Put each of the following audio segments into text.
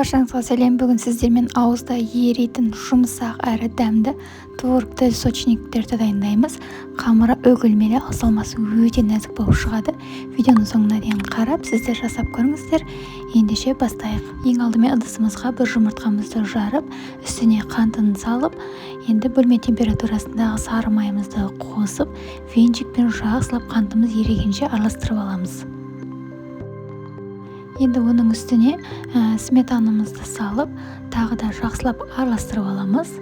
Баршаңызға сәлем. Бүгін сіздермен ауызда еритін жұмсақ әрі дәмді творогты сочниктерді дайындаймыз. Қамыры үгілмелі, ал салмасы өте нәзік болып шығады. Видеоның соңына дейін қарап, сіздер жасап көріңіздер. Ендеше бастайық. Ең алдымен ыдысымызға бір жұмыртқамызды жарып, үстіне қантын салып, енді бөлме температурасындағы сары майымызды қосып, венчикпен жақсылап қантымыз ерігенше араластырып аламыз. Енді оның үстіне сметанамызды салып, тағы да жақсылап араластырып аламыз.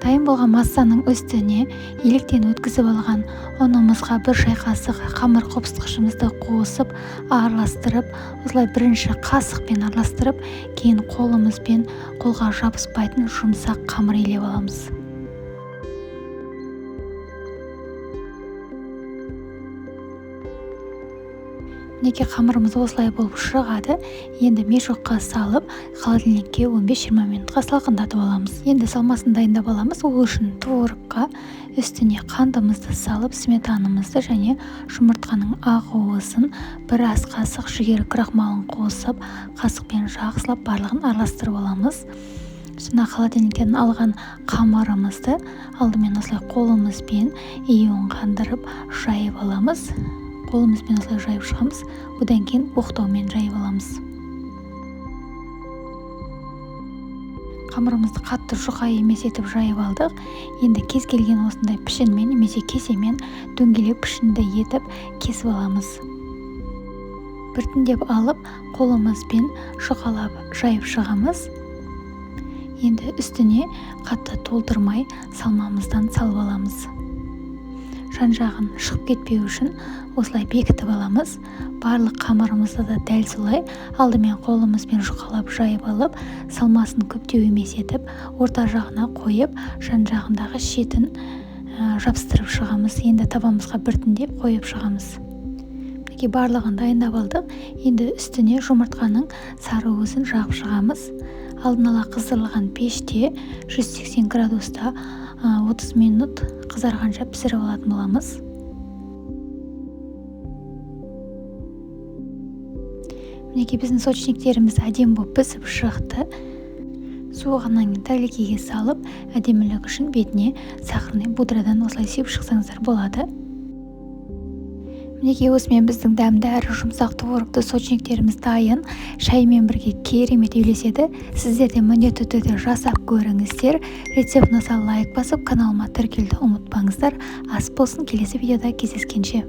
Дайын болған массаның үстіне електен өткізіп алған ұнымызға бір шай қасық қамыр қопсытқышымызды қосып, араластырып, осылай бірінші қасықпен араластырып, кейін қолымызбен қолға жабыспайтын жұмсақ қамыр илеп аламыз. Мінекей қамырымыз осылай болып шығады. Енді мешокқа салып, холодильникке 15-20 минутқа салқындатып аламыз. Енді салмасын дайындап аламыз. Ол үшін творогқа үстіне қантымызды салып, сметанамызды және жұмыртқаның ақуызын, бір ас қасық жүгері крахмалын қосып, қасықпен жақсылап барлығын араластырып аламыз. Жаңа холодильниктен алған қамырымызды алдымен осылай қолымызбен иін қандырып жайып аламыз. Қолымызбен осылай жайып шығамыз, одан кейін оқтаумен жайып аламыз. Қамырымызды қатты жұқа емес етіп жайып алдық. Енді кез келген осындай пішінмен немесе кесемен дөңгелек пішінді етіп кесіп аламыз. Біртіндеп алып, қолымызбен жұқалап жайып шығамыз. Енді үстіне қатты толтырмай салмамыздан салып аламыз. Жан-жағын шығып кетпеу үшін осылай бекітіп аламыз. Барлық қамырымызды да дәл солай алдымен қолымызбен жұқалап жайып алып, салмасын көптеу емес етіп, орта жағына қойып, жан-жағындағы шетін жабыстырып шығамыз. Енді табамызға біртіндеп қойып шығамыз. Мінекей барлығын дайындап алдық. Енді үстіне жұмыртқаның сары уызын жағып шығамыз. Алдын ала қыздырылған пеште 180 градуста 30 минут қызарғанша пісіріп алатын боламыз. Мінекей біздің сочниктеріміз әдемі болып пісіп шықты. Суығаннан кейін тәлікеге салып, әдемілік үшін бетіне сахарный пудрадан осылай сеуіп шықсаңыздар болады. Мінекей осымен біздің дәмді әрі жұмсақ творогты сочниктеріміз дайын. Шаймен бірге керемет үйлеседі. Сіздер де міндетті түрде жасап көріңіздер. Рецепт ұнаса лайк басып, каналыма тіркелуді ұмытпаңыздар. Ас болсын, келесі видеода кездескенше.